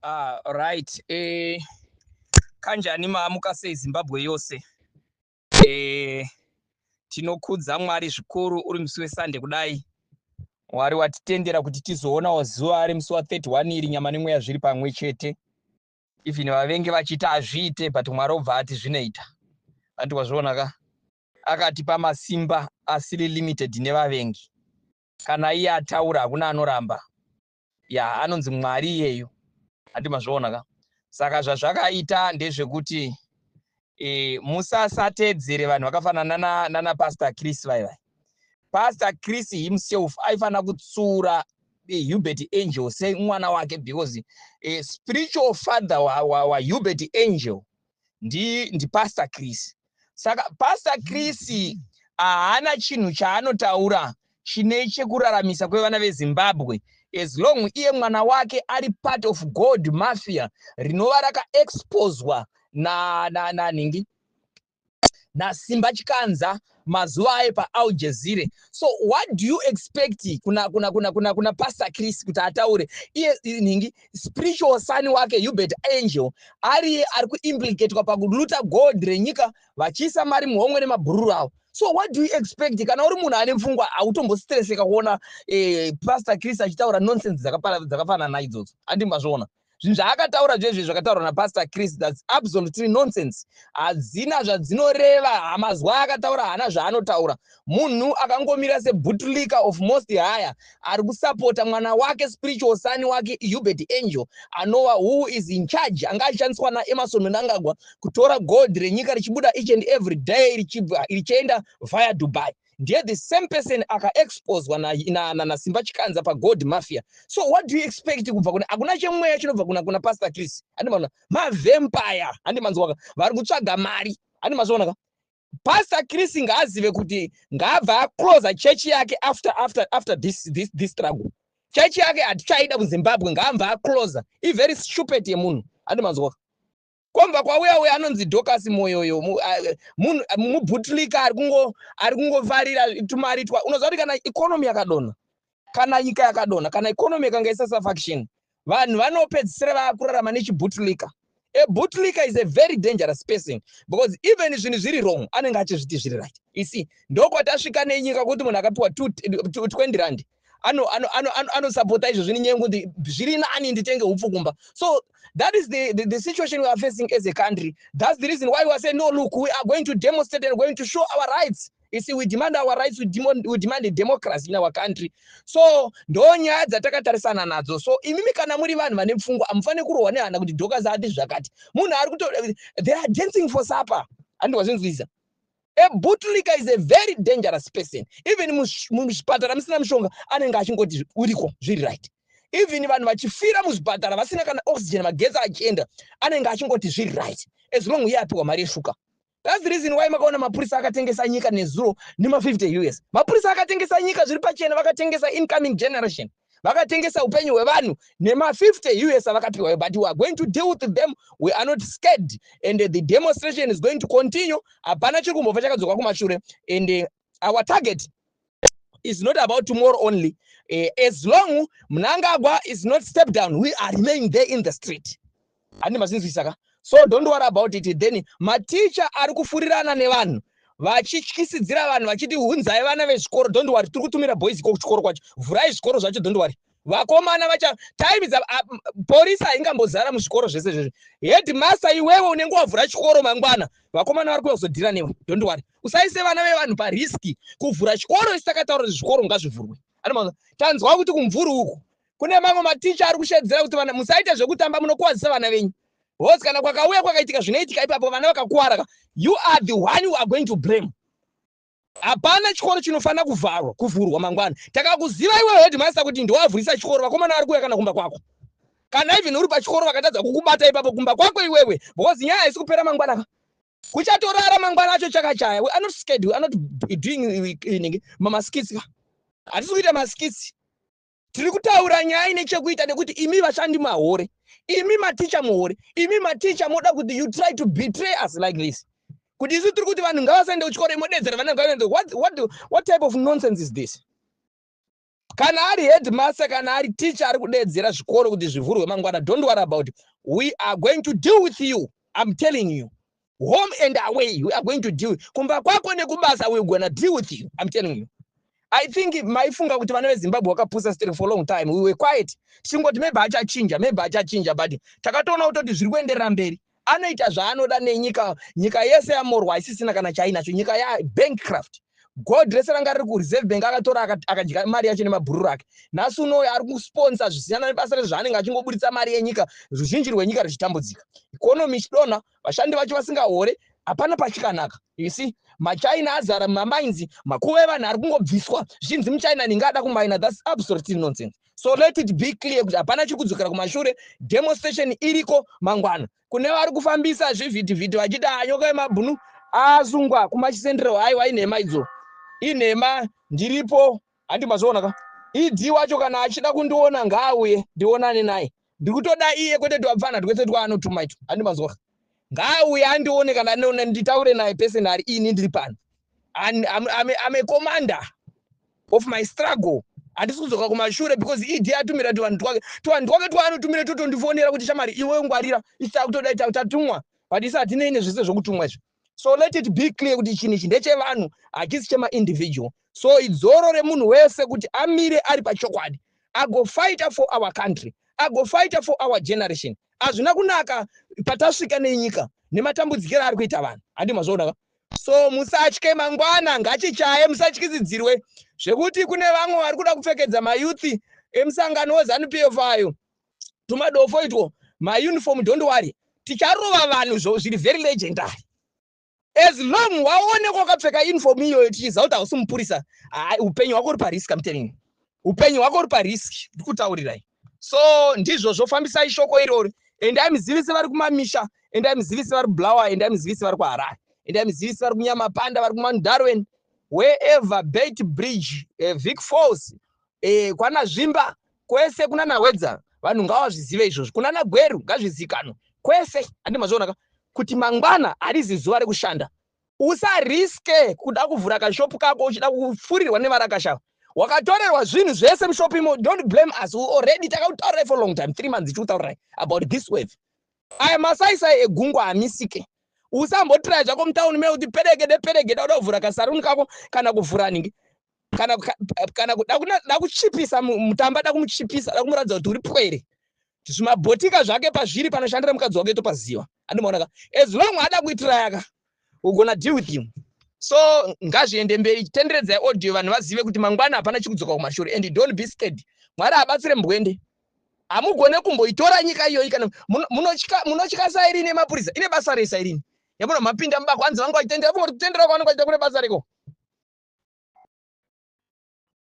Ah, right. Kanjani maamuka sei Zimbabwe yose? Tinokudza Mwari zvikuru uri musi weSunday kudai. Mwari watitendera kuti tizoonawo zuva remusi wa 31 iri nyama nemweya zviri pamwe chete. Even vavengi vachiti hazviite but Mwari obva ati zvinoita. Anti wazviona ka? Akatipa masimba asiri limited nevavengi. Kana iye ataura hakuna anoramba. Ya, anonzi Mwari iyeyu. Handi mazviona ka? Saka zvazvakaita ndezvekuti musasateedzere vanhu vakafanana nana Pastor Chris vai vai. Pastor Chris himself aifanira kutsiura Hubert Angel semwana wake because spiritual father waHubert Angel ndiPastor Chris. Saka Pastor Chris haana chinhu chaanotaura chine chekuraramisa kwevana veZimbabwe as long iye mwana wake ari part of gold mafia rinova rakaexposwa nanhingi naSimba Chikanza mazuva aye paAl Jazeera. So what do you expect kuna Pastor Chris kuti ataure iye nhingi spiritual son wake Hubert Angel ariye ari kuimplicatwa pakuluta gold renyika vachiisa mari muhomwe nemabhururu avo? So what do you expect? Kana uri munhu ane pfungwa, hautombostreseka kuona Pastor Chris achitaura nonsense dzakafanana naidzodzo. Handimbazviona zvinhu zvaakataura zvezve zvakataurwa naPastor Chris, that's absolutely nonsense. Hadzina zvadzinoreva. Mazuva akataura haana zvaanotaura. Munhu akangomira sebootlicker of most higher ari kusapota mwana wake, spiritual son wake Hubert Angel, anova who is in charge, anga achishandiswa naEmerson Mnangagwa kutora gold renyika richibuda each and every day richienda via Dubai. Ndiye the same person akaexposwa naSimba na Chikanza pagold mafia. So what do you expect kubva kune? Hakuna chemweya chinobva kuna Pastor Chris. Handimaona mavampire, handimanzwaka, vari kutsvaga mari. Handimazviona ka? Pastor Chris ngaazive kuti ngaabva aclosa chechi yake after this struggle. Chechi yake hatichaida muZimbabwe, ngaabva aclosa. Ivery stupid yemunhu. Handimanzwaka? Kwobva kwauya uya anonzi Dorcas Moyoyo, munhu mubootlicker ari kungofarira tumari twa. Unoziva kuti kana economy yakadonha, kana nyika yakadonha, kana economy yakanga isasafunction, vanhu vanopedzisira vakurarama nechibootlicker. A bootlicker is a very dangerous person because even zvinhu zviri wrong anenge achizviti zviri right. You see, ndokwatasvika nenyika kuti munhu akapiwa 20 rand anosapota izvo zvini nyaya kuti zviri nani nditenge upfu kumba. So that is the situation we are facing as a country. That's the reason why we are saying, "No, look, we are going to demonstrate and going to show our rights." You see, we demand our rights. We demand a democracy in our country. So ndo nyaya dzatakatarisana nadzo. So imimi kana muri vanhu vane pfungwa, hamufaniri kurohwa nehana kuti Dorcas ati zvakati. Munhu ari kuto, they are dancing for supper. Handiwazvinzwisa? A bootlicker is a very dangerous person. Even muzvipatara musina mushonga, anenge achingoti uriko zviri right. Even vanhu vachifira muzvipatara vasina kana oxygen, magetsi achienda, anenge achingoti zviri right as long iye apiwa mari yeshuka. That's the reason why makaona mapurisa akatengesa nyika nezuro nema50 US. Mapurisa akatengesa nyika zviri pachena, vakatengesa incoming generation, vakatengesa upenyu hwevanhu nema50 US avakapiwa. But we are going to deal with them. We are not scared and the demonstration is going to continue. Hapana chiri kumbobva chakadzoka kumashure. And our target is not about tomorrow only. As long Mnangagwa is not step down, we are remaining there in the street. Handi mazinzwisisa ka? So don't worry about it. Then maticha ari kufurirana nevanhu vachityisidzira vanhu vachiti hunzai vana vezvikoro. Don't worry, tiri kutumira boys iko kuchikoro kwacho. Vhurai zvikoro zvacho, don't worry. Vakomana vacha time dza porisi haingambozara muzvikoro zvese zvezvi. Headmaster, iwewe unenge wavhura chikoro mangwana, vakomana vari kuuya kuzodhira newe. Don't worry, usaise vana vevanhu parisk kuvhura chikoro isi takataura kuti zvikoro ngazvivhurwe. Tanzwa kuti kumvuri uku kune mamwe maticha ari kushedzera kuti vana musaite zvekutamba, munokuwadzisa vana venyu. Because kana kwakauya kwakaitika zvinoitika ipapo, vana vakakuwara, you are the one who are going to blame. Hapana chikoro chinofanira kuvharwa, kuvhurwa mangwana. Takakuziva iwe headmaster kuti ndiwavhurisa chikoro, vakomana vari kuuya kana kumba kwako. Kana even uri pachikoro vakatadza kukubata ipapo kumba kwako iwewe, because nyaya haisi kupera mangwana ka, kuchatorara mangwana acho chakachaya. We are not scared. We are not doing mamaskits ka. Hatisi kuita maskits. Tiri kutaura nyaya ine chekuita nekuti imi vashandi mahore, imi maticha muhore, imi maticha moda kuti you try to betray us like this, kuti isu tiri kuti vanhu ngavasaende kuchikoro, imodedzera vana ngavaende. What type of nonsense is this? Kana ari headmaster, kana ari teacher ari kudedzera zvikoro kuti zvivhurwe mangwana, don't worry about it. We are going to deal with you, I'm telling you. Home and away, we are going to deal. Kumba kwako nekubasa, we gonna deal with you, I'm telling you. I think maifunga kuti vana veZimbabwe vakapusa still. For long time we were quiet, tichingoti maybe achachinja, maybe achachinja, but takatoona kutoti zviri kuenderera mberi. Anoita zvaanoda nenyika. Nyika yese yamorwa, haisisina kana chainacho. Nyika yabankrupt. Gold rese ranga riri kuReserve Bank akatora, akadya mari yacho nemabhururu ake. Nhasi unoyo ari kusponsa zvisiyana nebasa rezvaanenge achingoburitsa mari yenyika, ruzhinji rwenyika ruchitambudzika, economy ichidonha, vashandi vacho vasingahore, hapana pachikanaka. You see, maChina azara mumamines, makuva evanhu ari kungobviswa zvichinzi muChina ndingada kumaina. That's absolutely nonsense. So let it be clear kuti hapana chiri kudzokera kumashure. Demonstration iriko mangwana. Kune vari kufambisa zvivhitivhiti vachiti anyoka yemabhunu asungwa kumaChisendero, aiwa, inhema idzo, inhema. Ndiripo, handi mazviona ka? ED wacho kana achida kundiona, ngaauye ndionane naye. Ndiri kutoda iye, kwete twapfana twese twaanotuma itwo, handi mazwa? Ngaauye andione, kana nditaure naye personally. Ini ndiri pano. I'm a commander of my struggle. Handisi kudzoka kumashure because ED atumira tuvanhu twake, tuvanhu twake twaanotumira totondifonera kuti, "Shamari, iwe ngwarira, isi takutoda, tatumwa." But isi hatinei nezvese zvokutumwa izvi. So let it be clear kuti chinhu ichi ndechevanhu, hachisi chemaindividual. So idzoro remunhu wese kuti amire ari pachokwadi, agofighta for our country, agofighta for our generation. Hazvina kunaka patasvika nenyika nematambudzikiro ari kuita vanhu, handi mazviona? So musatye, mangwana ngachichaye, musatyizidzirwe zvekuti kune vamwe vari kuda kupfekedza mayouth emusangano weZANU PF ayo tumadofo itwo mauniform. Don't worry, ticharova vanhu zviri very legendary. As long waonekwa wakapfeka uniform iyoyo, tichiziva kuti hausi mupurisa, hai, upenyu hwako uri parisk. I'm telling you, upenyu hwako uri parisk, ndiri kutaurirai. So ndizvozvo, fambisai shoko irori. Endai muzivise vari kumamisha, endai muzivise vari kuBulawayo, endai muzivise vari kuHarare, endai muzivise vari kuNyamapanda, vari kuMount, wherever, Beitbridge, Vic Falls, kwana Zvimba kwese, kuna naWedza, vanhu ngavazvizive izvozvo. Kuna naGweru ngazvizikanwe kwese, handi mazvionaka kuti mangwana harizi zuva rekushanda. Usariske kuda kuvhura kashopu kako uchida kufurirwa nevarakashava. Wakatorerwa zvinhu zvese mushopu imo, don't blame us. We already takakutaurirai for long time, 3 months ichikutaurirai about this wave. Aya masaisai egungwa hamisike. Usambotirai zvako mutauni mekuti peregede peregede uda kuvhura kasaruni kako kana kuvhura ningi kana da kuchipisa mutamba, da kumuchipisa, da kumuratidza kuti uri pwere. Zvimabhotika zvake pazviri panoshandira mukadzi wake topaziva, andimaonaka? As long ada kuitira yaka, we gonna deal with him. So ngazviende mberi, tenderedzai audio, vanhu vazive kuti mangwana hapana chikudzoka kumashure. And don't be scared. Mwari abatsire mbwende. Hamugone kumboitora nyika iyoyi. Kana munotya sairini yemapurisa, ine basa rei sairini yamuno mapinda mubako? Hanzi vanga vachitendera, funga kuti kutendera kwavanenge vachiita kune basa reko.